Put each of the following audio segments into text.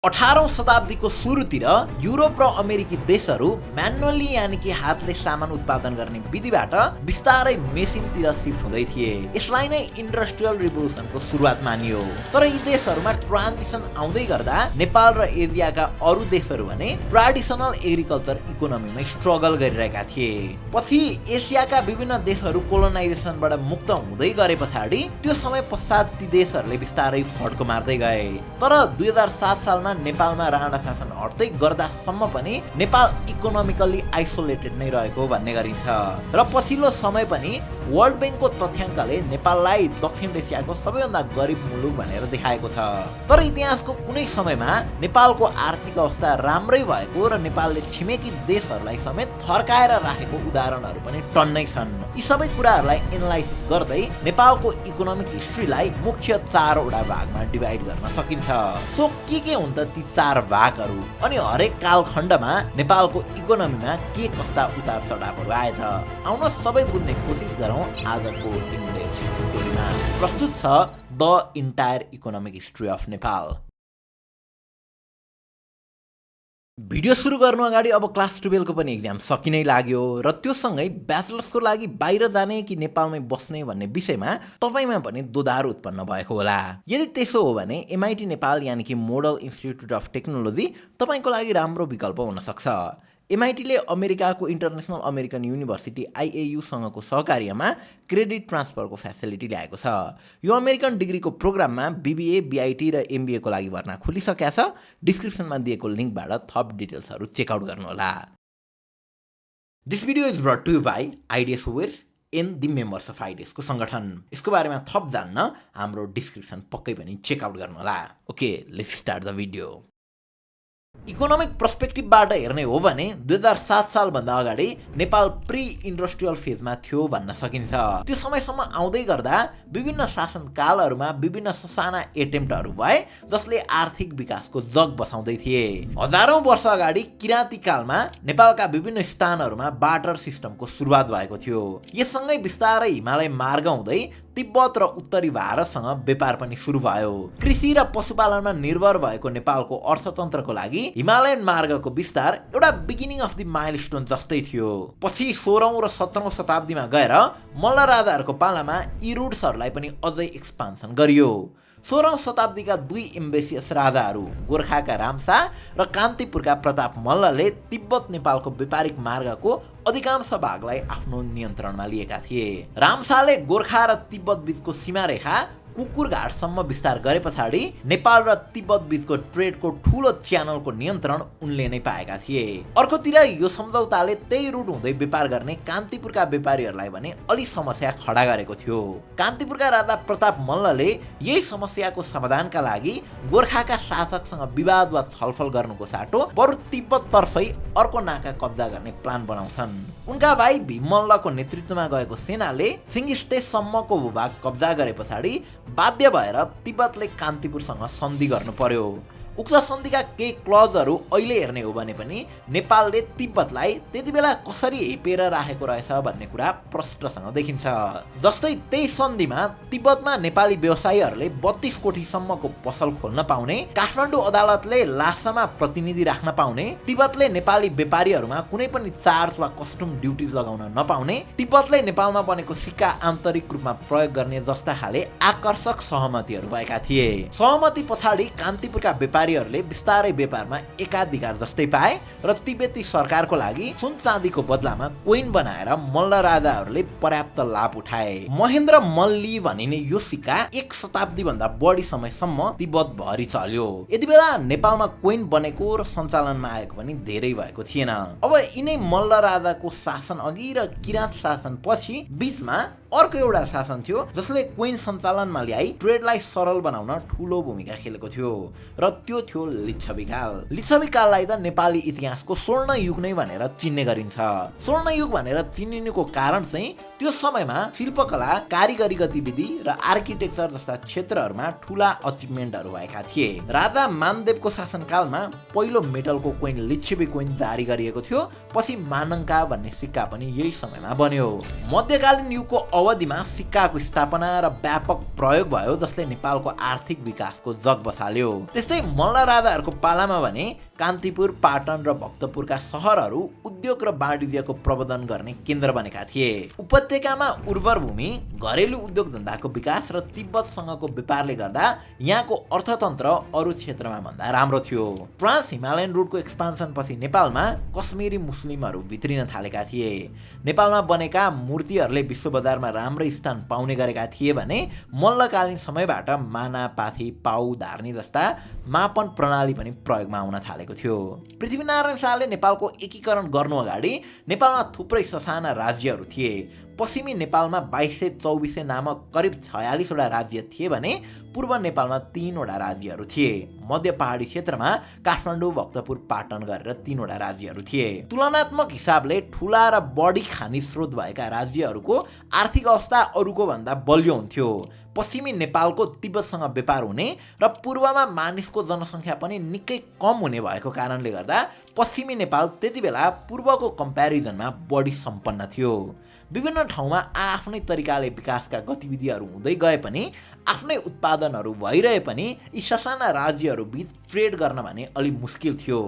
18औं शताब्दीको सुरुतिर युरोप र अमेरिकी देशहरू म्यानुअली यानि कि हातले सामान उत्पादन गर्ने विधिबाट बिस्तारै मेसिनतिर सिफ्ट हुँदै थिए। यसलाई नै इन्डस्ट्रियल रिभोल्युसनको सुरुवात मानियो। तर यी देशहरूमा ट्रान्जिसन आउँदै गर्दा नेपाल र एसियाका अरू देशहरू भने ट्रेडिसनल एग्रिकल्चर इकोनोमीमै स्ट्रगल गरिरहेका थिए। पछि एसियाका विभिन्न देशहरू कोलोनाइजेसनबाट मुक्त हुँदै गरे पछाडि त्यो समय पश्चात ती देशहरूले बिस्तारै फड्को मार्दै गए। तर 2007 सालमा नेपालमा राणा शासन हट्दै गर्दासम्म पनि नेपाल इकोनोमिकल्ली आइसोलेटेड नै रहेको भन्ने गरिन्छ र पछिल्लो समय पनि वर्ल्ड ब्याङ्कको तथ्याङ्कले नेपाललाई दक्षिण एसियाको सबैभन्दा गरिब मुलुक भनेर देखाएको छ। तर इतिहासको कुनै समयमा नेपालको आर्थिक अवस्था राम्रै भएको र नेपालले छिमेकी देशहरूलाई समेत थर्काएर राखेको उदाहरणहरू पनि टन्नै छन्। यी सबै कुराहरूलाई एनालाइसिस गर्दै नेपालको इकोनोमिक हिस्ट्रीलाई मुख्य 4वटा भागमा डिभाइड गर्न सकिन्छ। सो के हुन् त ती 4 भागहरू अनि हरेक कालखण्डमा नेपालको इकोनोमीमा के कस्ता उतार चढावहरू आए त? आउन सबै बुझ्ने कोसिस गरौँ आजको इन्डेक्स स्टोरीमा। प्रस्तुत छ the entire economic history of Nepal. Video सुरु गर्नु अगाडि अब क्लास 12 को पनि एक्जाम सकिनै लाग्यो र त्यो सँगै ब्याचलर्सको लागि बाहिर जाने कि नेपालमै बस्ने भन्ने विषयमा तपाईमा पनि दोधार उत्पन्न भएको होला। यदि त्यसो हो भने MIT नेपाल यानि कि मोडल इन्स्टिट्युट अफ टेक्नोलोजी तपाईको लागि राम्रो विकल्प हुन सक्छ। MIT ले अमेरिकाको इन्टरनेसनल अमेरिकन युनिभर्सिटी IAU सँगको सहकार्यमा क्रेडिट ट्रान्सफरको फ्यासिलिटी ल्याएको छ। यो अमेरिकन डिग्रीको प्रोग्राममा BBA, BIT र MBA को लागि भर्ना खुलिसकेको छ। डिस्क्रिप्सनमा दिएको लिङ्कबाट थप डिटेल्सहरू चेकआउट गर्नुहोला। This video is brought to you by ideas where's in the members of ideas को संगठन। यसको बारेमा थप जान्न हाम्रो डिस्क्रिप्सन पक्कै पनि चेकआउट गर्नुहोला। Okay, let's start the video. Economic पर्सपेक्टिभबाट हेर्ने हो भने 2007 सालभन्दा अगाडि नेपाल प्री इन्डस्ट्रियल फेजमा थियो भन्न सकिन्छ। त्यो समयसम्म आउँदै गर्दा विभिन्न शासनकालहरूमा विभिन्न ससाना एटेम्प्टहरू भए जसले आर्थिक विकासको जग बसाउँदै थिए। हजारौं वर्ष अगाडि किराँती कालमा नेपालका विभिन्न स्थानहरूमा बाटर सिस्टमको सुरुवात भएको थियो। यससँगै बिस्तारै हिमालय मार्ग हुँदै तिब्बत र उत्तरी भारतसँग व्यापार पनि सुरु भयो। कृषि र पशुपालनमा निर्भर भएको नेपालको अर्थतन्त्रको लागि हिमालयन मार्गको विस्तार एउटा बिगिनिङ अफ द माइलस्टोन जस्तै थियो। पछि 16औं र 17औं शताब्दीमा गएर मल्ल राजाहरूको पालामा यी रुट्सहरूलाई पनि अझै एक्सपान्सन गरियो। 16औं शताब्दीका 2 एम्बेसियस राजाहरू गोर्खाका रामशाह र कान्तिपुरका प्रताप मल्लले तिब्बत नेपालको व्यापारिक मार्गको अधिकांश भागलाई आफ्नो नियन्त्रणमा लिएका थिए। रामशाहले गोर्खा र तिब्बत बीचको सीमा रेखा कुकुरघाटसम्म विस्तार गरे पछाडि नेपाल र तिब्बत बीचको ट्रेडको ठूलो च्यानलको नियन्त्रण उनले नै पाएका थिए। अर्कोतिर यो सम्झौताले त्यही रुट हुँदै व्यापार गर्ने कान्तिपुरका व्यापारीहरूलाई भने अलि समस्या खडा गरेको थियो। कान्तिपुरका राजा प्रताप मल्लले यही समस्याको समाधानका लागि गोर्खाका शासकसँग विवाद वा छलफल गर्नुको साटो बरु तिब्बत तर्फै अर्को नाका कब्जा गर्ने प्लान बनाउँछन्। उनका भाइ भीम मल्लको नेतृत्वमा गएको सेनाले सिंहस्टेसम्मको भूभाग कब्जा गरे पछाडि बाध्य भएर तिब्बतले कान्तिपुरसँग सन्धि गर्नु पर्यो। उक्त सन्धिका केही क्लजहरू अहिले हेर्ने हो भने पनि नेपालले तिब्बतलाई त्यति बेला कसरी हेपेर राखेको रहेछ भन्ने कुरा प्रष्टसँग देखिन्छ। जस्तै त्यही सन्धिमा तिब्बतमा नेपाली व्यवसायीहरूले 32 कोटीसम्मको पसल खोल्न पाउने, काठमाडौँ अदालतले लासामा प्रतिनिधि राख्न पाउने, तिब्बतले नेपाली व्यापारीहरूमा कुनै पनि चार्ज वा कस्टम ड्युटिज लगाउन नपाउने, तिब्बतले नेपालमा बनेको सिक्का आन्तरिक रूपमा प्रयोग गर्ने जस्ता खाले आकर्षक सहमतिहरू भएका थिए। सहमति पछाडि कान्तिपुरका व्यापारीहरूले बिस्तारै व्यापारमा एकाधिकार जस्तै पाए र तिब्बती सरकारको लागि सुन चाँदीको बदलामा कोइन बनाएर मल्ल राजाहरूले पर्याप्त लाभ उठाए। महेन्द्र मल्ली भनिने यो सिक्का 1 शताब्दी भन्दा बढी समयसम्म तिब्बत भरि चल्यो। यति बेला नेपालमा कोइन बनेको र सञ्चालनमा आएको पनि धेरै भएको थिएन। अब यिनै मल्ल राजाको शासन अघि र किराँत शासन पछि बीचमा अर्को एउटा शासन थियो जसले कोइन सञ्चालनमा ल्याई ट्रेडलाई सरल बनाउन ठूलो भूमिका खेलेको थियो र त्यो थियो लिच्छवी काल। लिच्छवी काललाई त नेपाली इतिहासको स्वर्ण युग नै भनेर चिन्ने गरिन्छ। स्वर्ण युग भनेर चिनिनुको कारण चाहिँ त्यो समयमा शिल्पकला, कारिगरी गतिविधि र आर्किटेक्चर जस्ता क्षेत्रहरूमा ठूला अचिभमेन्टहरू भएका थिए। राजा मानदेवको शासनकालमा पहिलो मेटलको कोइन लिच्छवी कोइन जारी गरिएको थियो। पछि मानङ्का भन्ने सिक्का पनि यही समयमा बन्यो। मध्यकालीन युगको अवधिमा सिक्काको स्थापना र व्यापक प्रयोग भयो, जसले नेपालको आर्थिक विकासको जग बसाल्यो। त्यस्तै मल्ल राजाहरूको पालामा भने कान्तिपुर, पाटन र भक्तपुरका सहरहरू उद्योग र वाणिज्यको प्रवर्धन गर्ने केन्द्र बनेका थिए। उपत्यकामा उर्वर भूमि, घरेलु उद्योग धन्दाको विकास र तिब्बतसँगको व्यापारले गर्दा यहाँको अर्थतन्त्र अरू क्षेत्रमा भन्दा राम्रो थियो। ट्रान्स हिमालयन रुटको एक्सपान्सन पछि नेपालमा कश्मीरी मुस्लिमहरू भित्रिन थालेका थिए। नेपालमा बनेका मूर्तिहरूले विश्व बजारमा राम्रो स्थान पाउने गरेका थिए भने मल्लकालीन समयबाट माना, पाथी, पाउ, धार्नी जस्ता मापन प्रणाली पनि प्रयोगमा आउन थालेको थियो। पृथ्वीनारायण शाहले नेपालको एकीकरण गर्नु अगाडि नेपालमा थुप्रै ससाना राज्यहरू थिए। पश्चिमी नेपालमा 2224 नामक करिब 46 वटा राज्य थिए भने पूर्व नेपालमा 3 वटा राज्यहरू थिए। मध्य पहाडी क्षेत्रमा काठमाडौँ, भक्तपुर, पाटन गरेर 3 वटा राज्यहरू थिए। तुलनात्मक हिसाबले ठुला र बढी खानी स्रोत भएका राज्यहरूको आर्थिक अवस्था अरूको भन्दा बलियो हुन्थ्यो। पश्चिमी नेपालको तिब्बतसँग व्यापार हुने र पूर्वमा मानिसको जनसङ्ख्या पनि निकै कम हुने भएको कारणले गर्दा पश्चिमी नेपाल त्यति बेला पूर्वको कम्प्यारिजनमा बढी सम्पन्न थियो। विभिन्न ठाउँमा आफ्नै तरिकाले विकासका गतिविधिहरू हुँदै गए पनि आफ्नै उत्पादनहरू भइरहे पनि यी ससाना राज्यहरू बीच ट्रेड गर्न भने अलि मुस्किल थियो।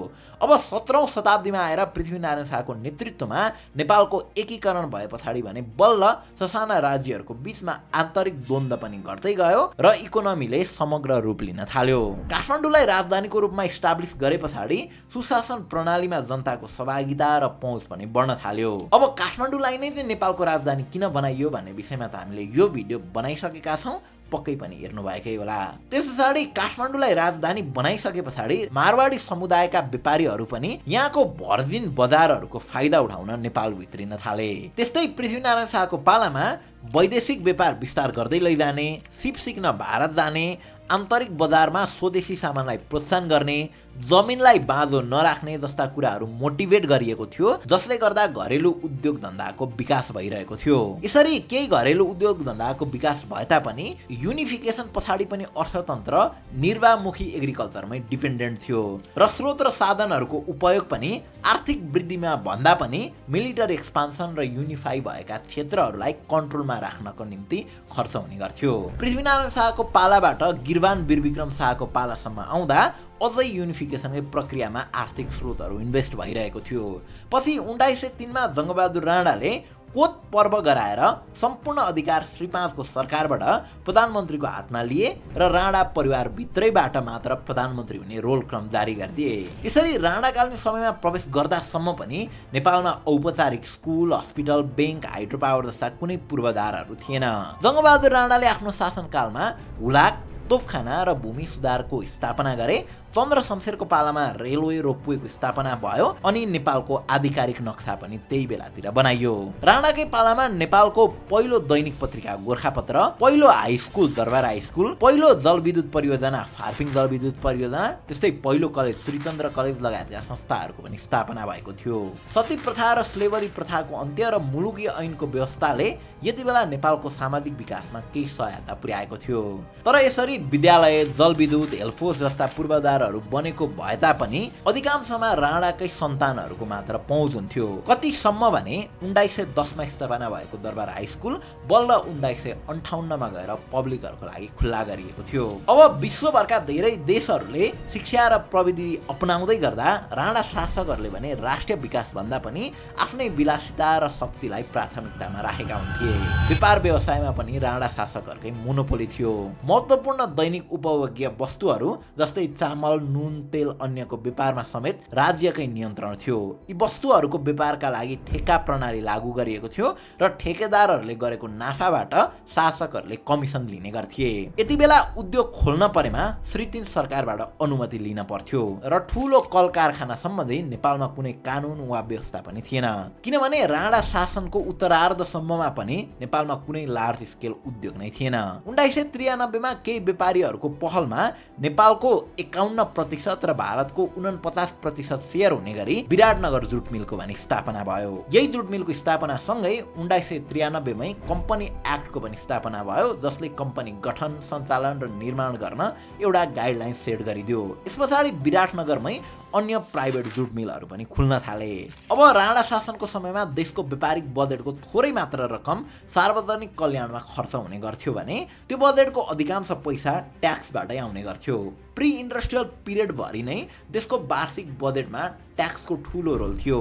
अब 17औं शताब्दीमा आएर पृथ्वीनारायण शाहको नेतृत्वमा नेपालको एकीकरण भए पछाडि भने बल्ल ससाना राज्यहरूको बीचमा आन्तरिक द्वन्द्व पनि घट्दै गयो र इकोनोमीले समग्र रूप लिन थाल्यो। काठमाडौँलाई राजधानीको रूपमा इस्टाब्लिस गरे पछाडि सुशासन प्रणालीमा जनताको सहभागिता र पहुँच पनि बढ्न थाल्यो। अब काठमाडौँलाई नै चाहिँ नेपालको राजधानी किन बनाइयो भन्ने विषयमा त हामीले यो भिडियो बनाइसकेका छौँ, पक्कै पनि हेर्नुभएकै होला। त्यस पछाडि काठमाडौँलाई राजधानी बनाइसके पछाडि मारवाडी समुदायका व्यापारीहरू पनि यहाँको भर्जिन बजारहरूको फाइदा उठाउन नेपाल भित्रिन थाले। त्यस्तै पृथ्वीनारायण शाहको पालामा वैदेशिक व्यापार विस्तार गर्दै लैजाने, सिप सिक्न भारत जाने, आन्तरिक बजारमा स्वदेशी सामानलाई प्रोत्साहन गर्ने, जमिनलाई बाँझो नराख्ने जस्ता कुराहरू मोटिभेट गरिएको थियो, जसले गर्दा घरेलु उद्योग धन्दाको विकास भइरहेको थियो। यसरी केही घरेलु उद्योग धन्दाको विकास भए तापनि युनिफिकेसन पछाडि पनि अर्थतन्त्र निर्वाहमुखी एग्रिकल्चरमै डिपेन्डेन्ट थियो र स्रोत र साधनहरूको उपयोग पनि आर्थिक वृद्धिमा भन्दा पनि मिलिटरी एक्सपान्सन र युनिफाई भएका क्षेत्रहरूलाई कन्ट्रोलमा राख्नको निम्ति खर्च हुने गर्थ्यो। पृथ्वीनारायण शाहको पालाबाट गिरवान वीरविक्रम शाहको पालासम्म आउँदा अझै युनिफिकेसनकै प्रक्रियामा आर्थिक स्रोतहरू इन्भेस्ट भइरहेको थियो। पछि 1903 मा जङ्गबहादुर राणाले कोत पर्व गराएर सम्पूर्ण अधिकार श्री 5 को सरकारबाट प्रधानमन्त्रीको हातमा लिए र राणा परिवारभित्रैबाट मात्र प्रधानमन्त्री हुने रोल क्रम जारी गरिदिए। यसरी राणाकालीन समयमा प्रवेश गर्दासम्म पनि नेपालमा औपचारिक school, hospital, bank, hydro power जस्ता कुनै पूर्वाधारहरू थिएन। जङ्गबहादुर राणाले आफ्नो शासनकालमा हुलाक, तोपखाना र भूमि सुधारको स्थापना गरे। चन्द्र शमशेरको पालामा रेलवे, रोपवेको स्थापना भयो अनि नेपालको आधिकारिक नक्सा पनि त्यही बेलातिर बनाइयो। राणाकै पालामा नेपालको पहिलो दैनिक पत्रिका गोरखापत्र, पहिलो हाई स्कुल दरबार हाई स्कुल, पहिलो जलविद्युत परियोजना फार्पिङ जलविद्युत परियोजना, त्यस्तै पहिलो कलेज त्रिचन्द्र कलेज लगायतका संस्थाहरूको पनि स्थापना भएको थियो। सती प्रथा र स्लेभरी प्रथाको अन्त्य र मुलुकी ऐनको व्यवस्थाले यति बेला नेपालको सामाजिक विकासमा केही सहायता पुर्याएको थियो। तर यसरी विद्यालय, जलविद्युत, हेलफोर्स जस्ता पूर्वाधारहरू बनेको भए तापनि अधिकांशमा राणाकै सन्तानहरूको मात्र पहुँच हुन्थ्यो। कतिसम्म भने 1910 मा स्थापना भएको दरबार हाई स्कुल बल्ल 1958 मा गएर पब्लिकहरूको लागि खुल्ला गरिएको थियो। अब विश्वभरका धेरै देशहरूले शिक्षा र प्रविधि अपनाउँदै गर्दा राणा शासकहरूले भने राष्ट्रिय विकास भन्दा पनि आफ्नै विलासिता र शक्तिलाई प्राथमिकतामा राखेका हुन्थे। व्यापार व्यवसायमा पनि राणा शासकहरूकै मोनोपोली थियो। महत्त्वपूर्ण दैनिक उपभोग्य वस्तुहरू जस्तै चामल, नुन, तेल अन्यको व्यापारमा समेत राज्यकै नियन्त्रण थियो। यी वस्तुहरूको व्यापारका लागि ठेक्का प्रणाली लागू गरिएको थियो र ठेकेदारहरूले गरेको नाफाबाट शासकहरूले कमिसन लिने गर्थे। यति बेला उद्योग खोल्न परेमा श्री 3 सरकारबाट अनुमति लिन पर्थ्यो र ठूलो कल कारखाना सम्बन्धी नेपालमा कुनै कानुन वा व्यवस्था पनि थिएन, किनभने राणा शासनको उत्तरार्धसम्ममा पनि नेपालमा कुनै लार्ज स्केल उद्योग नै थिएन। 1993 मा केही व्यापारीहरूको पहलमा नेपालको 51% र भारतको 49% सेयर हुने गरी विराटनगर जुट मिलको भने स्थापना भयो। यही जुट मिलको स्थापना सँगै 1993 मै कम्पनी एक्टको पनि स्थापना भयो, जसले कम्पनी गठन, सञ्चालन र निर्माण गर्न एउटा गाइडलाइन सेट गरिदियो। यस पछाडि विराटनगरमै अन्य प्राइभेट जुट मिलहरू पनि खुल्न थाले। अब राणा शासनको समयमा देशको व्यापारिक बजेटको थोरै मात्र रकम सार्वजनिक कल्याणमा खर्च हुने गर्थ्यो भने त्यो बजेटको अधिकांश पैसा ट्याक्सबाटै आउने गर्थ्यो। प्री इन्डस्ट्रियल पिरियडभरि नै देशको वार्षिक बजेटमा ट्याक्सको ठुलो रोल थियो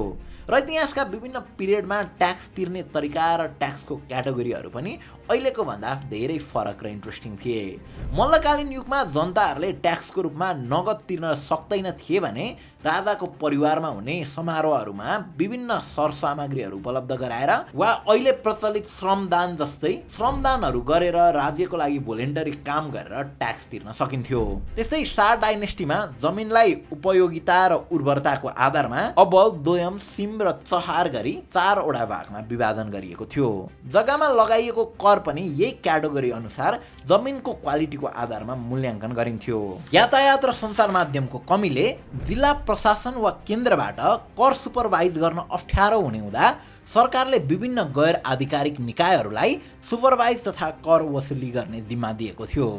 र इतिहासका विभिन्न पिरियडमा ट्याक्स तिर्ने तरिका र ट्याक्सको क्याटेगोरीहरू पनि अहिलेको भन्दा धेरै फरक र इन्ट्रेस्टिङ थिए। मल्लकालीन युगमा जनताहरूले ट्याक्सको रूपमा नगद तिर्न सक्दैन थिए भने राजाको परिवारमा हुने समारोहहरूमा विभिन्न सरसामग्रीहरू उपलब्ध गराएर वा अहिले प्रचलित श्रमदान जस्तै श्रमदानहरू गरेर राज्यको लागि भोलिन्टरी काम गरेर ट्याक्स तिर्न सकिन्थ्यो। त्यस्तै शाह डाइनेस्टीमा जमिनलाई उपयोगिता र उर्वरताको आधारमा अबल, दोयम, सिम र चहार गरी 4 वटा भागमा विभाजन गरिएको थियो। जग्गामा लगाइएको कर पनि यही क्याटेगोरी अनुसार जमिनको क्वालिटीको आधारमा मूल्याङ्कन गरिन्थ्यो। यातायात र सञ्चार माध्यमको कमीले जिल्ला प्रशासन वा केन्द्रबाट कर सुपरभाइज गर्न अप्ठ्यारो हुने हुँदा सरकारले विभिन्न गैर आधिकारिक निकायहरूलाई सुपरभाइज तथा कर वसुली गर्ने जिम्मा दिएको थियो।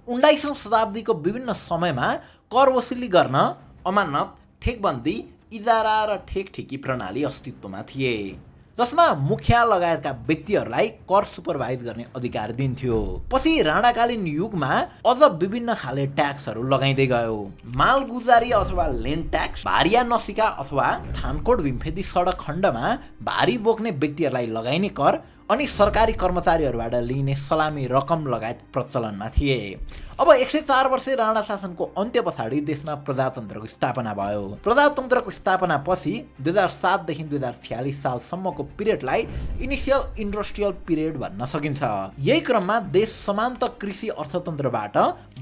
19औं शताब्दीको विभिन्न समयमा कर वसुली गर्न अमानत, ठेकबन्दी, इजारा र ठेकठेकी प्रणाली अस्तित्वमा थिए जसमा मुखिया लगायतका व्यक्तिहरूलाई कर सुपरभाइज गर्ने अधिकार दिन्थ्यो। पछि राणाकालीन युगमा अझ विभिन्न खाले ट्याक्सहरू लगाइँदै गयो। मालगुजारी अथवा ल्यान्ड ट्याक्स, भारिया नसिका अथवा थानकोट भीमफेदी सडक खण्डमा भारी बोक्ने व्यक्तिहरूलाई लगाइने कर अनि सरकारी कर्मचारीहरूबाट लिइने सलामी रकम लगायत प्रचलनमा थिए। अब 104 वर्षे राणा शासनको अन्त्य पछाडि देशमा प्रजातन्त्रको स्थापना भयो। प्रजातन्त्रको स्थापना पछि 2007 देखि 2046 सालसम्मको पिरियडलाई इनिसियल इन्डस्ट्रियल पिरियड भन्न सकिन्छ। यही क्रममा देश समान्त कृषि अर्थतन्त्रबाट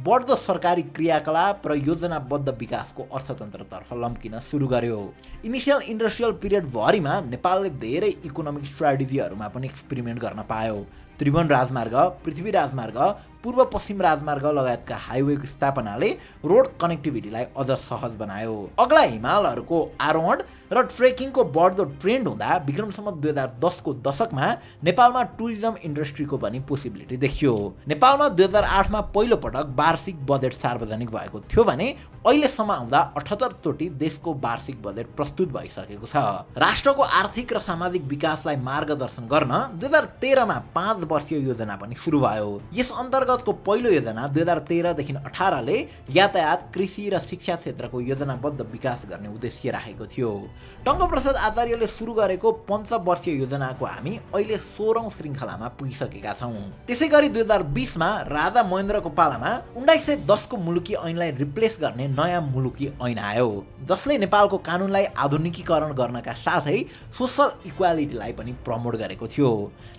बढ्दो सरकारी क्रियाकलाप र योजनाबद्ध विकासको अर्थतन्त्रतर्फ लम्किन सुरु गर्यो। इनिसियल इन्डस्ट्रियल पिरियड भरिमा नेपालले धेरै इकोनोमिक स्ट्राटेजीहरूमा पनि एक्सपेरिमेन्ट गर्न पायो। त्रिभुवन राजमार्ग, पृथ्वी राजमार्ग, पूर्व पश्चिम राजमार्ग लगायतका हाइवेको स्थापनाले रोड कनेक्टिभिटीलाई अझ सहज बनायो। अग्ला हिमालहरूको आरोहण र ट्रेकिङको बढ्दो ट्रेन्ड हुँदा विक्रमसम्म 2010 को दशकमा नेपालमा टुरिज्म इन्डस्ट्रीको पनि पोसिबिलिटी देखियो। नेपालमा 2008 मा पहिलो पटक वार्षिक बजेट सार्वजनिक भएको थियो भने अहिलेसम्म आउँदा 78 चोटि देशको वार्षिक बजेट प्रस्तुत भइसकेको छ। राष्ट्रको आर्थिक र सामाजिक विकासलाई मार्गदर्शन गर्न 2013 मा 5 वर्षीय योजना पनि सुरु भयो। यस अन्तर्गतको पहिलो योजना 2013 देखि 18 ले यातायात, कृषि र शिक्षा क्षेत्रको योजनाबद्ध विकास गर्ने उद्देश्य राखेको थियो। टङ्कप्रसाद आचार्यले सुरु गरेको पञ्चवर्षीय योजनाको हामी अहिले 16औं श्रृङ्खलामा पुगिसकेका छौँ। त्यसैगरी 2020 मा राजा महेन्द्रको पालामा 1910 को मुलुकी ऐनलाई रिप्लेस गर्ने नयाँ मुलुकी ऐन आयो जसले नेपालको कानुनलाई आधुनिकीकरण गर्नका साथै सोसल इक्वालिटीलाई पनि प्रमोट गरेको थियो।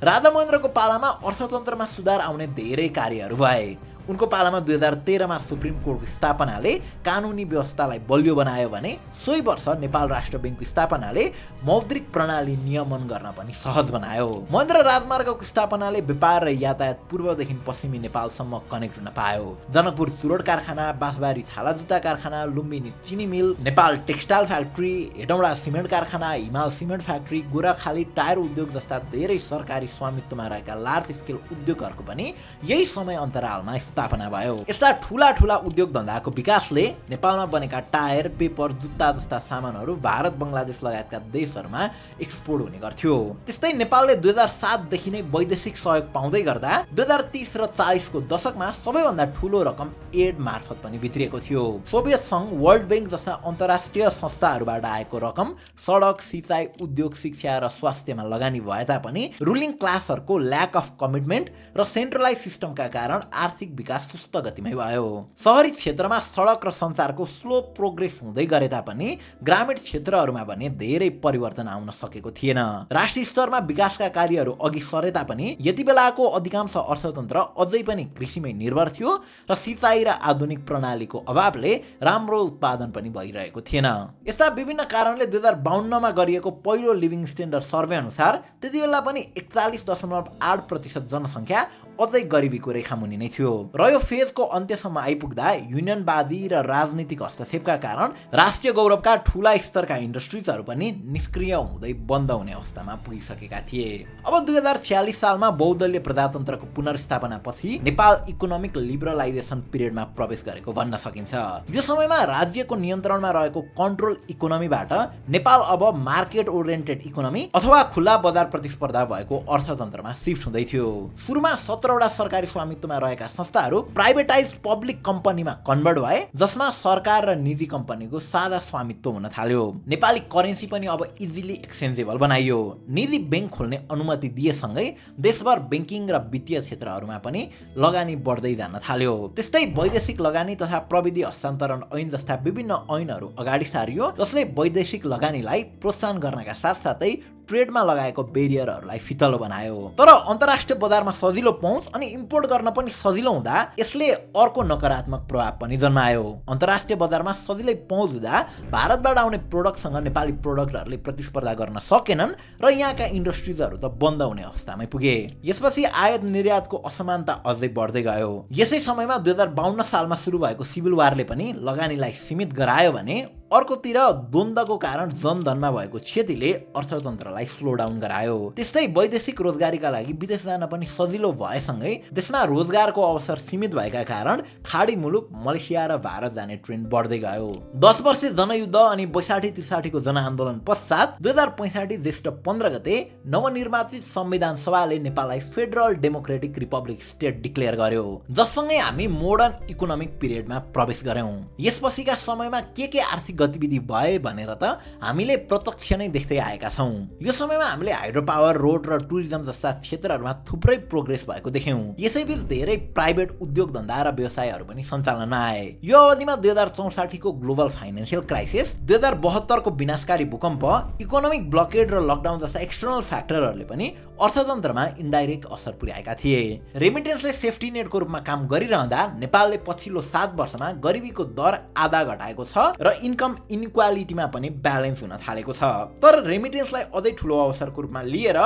राजा महेन्द्रको पालामा अर्थतन्त्रमा सुधार आउने धेरै कार्यहरू भए। उनको पालामा 2013 मा सुप्रिम कोर्टको स्थापनाले कानुनी व्यवस्थालाई बलियो बनायो भने सोही वर्ष नेपाल राष्ट्र बैंकको स्थापनाले मौद्रिक प्रणाली नियमन गर्न पनि सहज बनायो। महेन्द्र राजमार्गको स्थापनाले व्यापार र यातायात पूर्वदेखि पश्चिमी नेपालसम्म कनेक्ट हुन पायो। जनकपुर चुरोट कारखाना, बाँसबारी छाला जुत्ता कारखाना, लुम्बिनी चिनी mill, Nepal textile factory, Hetauda cement कारखाना, हिमाल सिमेन्ट फ्याक्ट्री, गोराखाली टायर उद्योग जस्ता धेरै सरकारी स्वामित्वमा रहेका लार्ज स्केल उद्योगहरूको पनि यही समय अन्तरालमा स्थापना भयो। यस्ता ठूला ठूला उद्योग धन्दाको विकासले नेपालमा बनेका टायर, पेपर, जुत्ता जस्ता सामानहरू भारत, बङ्गलादेश लगायतका देशहरूमा एक्सपोर्ट हुने गर्थ्यो। त्यस्तै नेपालले 2007 देखि नै वैदेशिक सहयोग पाउँदै गर्दा 2030 र 40 को दशकमा सबैभन्दा ठूलो रकम एड मार्फत पनि भित्रिएको थियो। सोभियत संघ, वर्ल्ड बैंक जस्ता अन्तर्राष्ट्रिय संस्थाहरूबाट आएको रकम सडक, सिँचाइ, उद्योग, शिक्षा र स्वास्थ्यमा लगानी भए तापनि रुलिङ क्लासहरूको ल्याक अफ कमिटमेन्ट र सेन्ट्रलाइज सिस्टमका कारण आर्थिक विकास सुस्त गतिमै भयो। शहरी क्षेत्रमा सडक र सञ्चारको स्लो प्रोग्रेस हुँदै गरे तापनि ग्रामीण क्षेत्रहरूमा भने धेरै परिवर्तन आउन सकेको थिएन। राष्ट्रिय स्तरमा विकासका कार्यहरू अघि सरे तापनि यति बेलाको अधिकांश अर्थतन्त्र अझै पनि कृषिमै निर्भर थियो र सिँचाइ र आधुनिक प्रणालीको अभावले राम्रो उत्पादन पनि भइरहेको थिएन। यस्ता विभिन्न कारणले 2052 मा गरिएको पहिलो लिभिङ स्ट्यान्डर्ड सर्वे अनुसार त्यति बेला पनि 41.8% जनसङ्ख्या अझै गरिबीको रेखामुनि नै थियो। र यो फेजको अन्त्यसम्म आइपुग्दा युनियनवादी र राजनीतिक हस्तक्षेपका कारण राष्ट्रिय गौरवका ठूला स्तरका इन्डस्ट्रिजहरू पनि निष्क्रिय हुँदै बन्द हुने अवस्थामा पुगिसकेका थिए। अब 2046 सालमा बहुदलीय प्रजातन्त्रको पुनर्स्थापनापछि नेपाल इकोनोमिक लिबरलाइजेसन पिरियडमा प्रवेश गरेको भन्न सकिन्छ। यो समयमा राज्यको नियन्त्रणमा रहेको कन्ट्रोल इकोनोमीबाट नेपाल अब मार्केट ओरिएन्टेड इकोनोमी अथवा खुला बजार प्रतिस्पर्धा भएको अर्थतन्त्रमा शिफ्ट हुँदै थियो। सुरुमा 17 वटा सरकारी स्वामित्वमा रहेका संस्थाहरू प्राइभेटाइज्ड पब्लिक कम्पनीमा कन्भर्ट भए, जसमा सरकार र निजी कम्पनीको साझा स्वामित्व हुन थाल्यो। नेपाली करेन्सी पनि अब इजिली एक्सचेन्जेबल बनाइयो। निजी बैंक खोल्ने अनुमति दिएसँगै देशभर बैंकिङ र वित्तीय क्षेत्रहरूमा पनि लगानी बढ्दै जान थाल्यो। त्यस्तै वैदेशिक लगानी तथा प्रविधि हस्तान्तरण ऐन जस्ता विभिन्न ऐनहरू अगाडि सारियो, जसले वैदेशिक लगानीलाई प्रोत्साहन गर्नका साथसाथै ट्रेडमा लगाएको बेरियरहरूलाई फितलो बनायो। तर अन्तर्राष्ट्रिय बजारमा सजिलो पहुँच अनि इम्पोर्ट गर्न पनि सजिलो हुँदा यसले अर्को नकारात्मक प्रभाव पनि जन्मायो। अन्तर्राष्ट्रिय बजारमा सजिलै पहुँच हुँदा भारतबाट आउने प्रोडक्टसँग नेपाली प्रोडक्टहरूले प्रतिस्पर्धा गर्न सकेनन् र यहाँका इन्डस्ट्रिजहरू त बन्द हुने अवस्थामै पुगे। यसपछि आयात निर्यातको असमानता अझै बढ्दै गयो। यसै समयमा 2052 सालमा सुरु भएको सिभिल वारले पनि लगानीलाई सीमित गरायो भने अर्कोतिर द्वन्द्वको कारण जनधनमा भएको क्षतिले अर्थतन्त्रलाई स्लो डाउन गरायो। त्यस्तै वैदेशिक रोजगारीका लागि विदेश जान पनि सजिलो भएसँगै देशमा रोजगारको अवसर सीमित भएका कारण खाडी मुलुक मलेसिया र भारत जाने ट्रेन्ड बढ्दै गयो। 10 वर्षे जनयुद्ध अनि 62-63 को जनआन्दोलन पश्चात 2065 ज्येष्ठ 15 गते नवनिर्वाचित संविधान सभाले नेपाललाई federal democratic Republic state declare गर्यो, जससँगै हामी मोडर्न इकोनोमिक पिरियडमा प्रवेश गर्यौं। यसपछिका समयमा के आर्थिक गतिविधि भए भनेर त हामीले प्रत्यक्ष नै देख्दै आएका छौं। यो समयमा हामीले हाइड्रो पावर, रोड र टुरिज्म जस्ता क्षेत्रहरूमा थुप्रै प्रोग्रेस भएको देख्यौं। यसैबीच धेरै प्राइभेट उद्योग धन्दा र व्यवसायहरू पनि सञ्चालनमा आए। यो अवधिमा 2064 को ग्लोबल फाइनान्शियल क्राइसिस, 2072 को विनाशकारी भूकम्प, इकोनोमिक ब्लकेड र लकडाउन जस्ता एक्सटर्नल फ्याक्टरहरूले पनि अर्थतन्त्रमा इन्डाइरेक्ट असर पुर्याएका थिए। रेमिटेन्सले सेफ्टी नेटको रूपमा काम गरिरहँदा नेपालले पछिल्लो 7 वर्षमा गरिबीको दर आधा घटाएको छ र इन्कम इनइक्वालिटीमा पनि ब्यालेन्स हुन थालेको छ। तर रेमिटेन्सलाई अझै ठूलो अवसरको रूपमा लिएर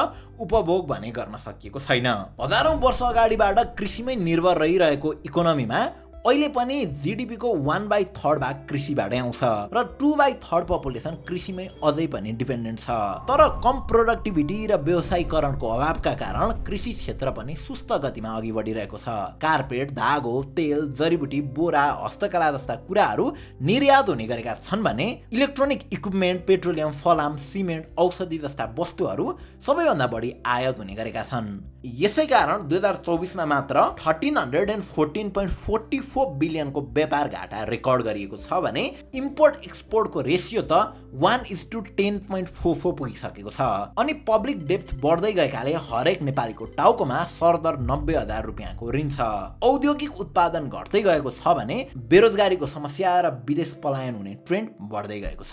उपभोग भने गर्न सकिएको छैन। हजारौं वर्ष अगाडिबाट कृषिमै निर्भर रहिरहेको इकोनोमीमा अहिले पनि जीडीपी को 1/3 भाग कृषिबाटै आउँछ र 2/3 पपुलेसन कृषिमै अझै पनि डिपेन्डेन्ट छ। तर कम प्रोडक्टिभिटी र व्यवसायीकरणको अभावका कारण कृषि क्षेत्र पनि सुस्त गतिमा अघि बढिरहेको छ। कार्पेट, धागो, तेल, जडीबुटी, बोरा, हस्तकला जस्ता कुराहरू निर्यात हुने गरेका छन् भने इलेक्ट्रोनिक इक्विपमेन्ट, पेट्रोलियम, फलाम, सिमेन्ट, औषधि जस्ता वस्तुहरू सबैभन्दा बढी आयात हुने गरेका छन्। यसै कारण 2024 मा मात्र 1314.44 बिलियनको व्यापार घाटा रेकर्ड गरिएको छ भने इम्पोर्ट एक्सपोर्टको रेसियो त 1:10.44 पुगिसकेको छ। अनि पब्लिक डेप्थ बढ्दै गएकाले हरेक नेपालीको टाउकोमा सरदर 90,000 रुपियाँको ऋण छ। औद्योगिक उत्पादन घट्दै गएको छ भने बेरोजगारीको समस्या र विदेश पलायन हुने ट्रेन्ड बढ्दै गएको छ।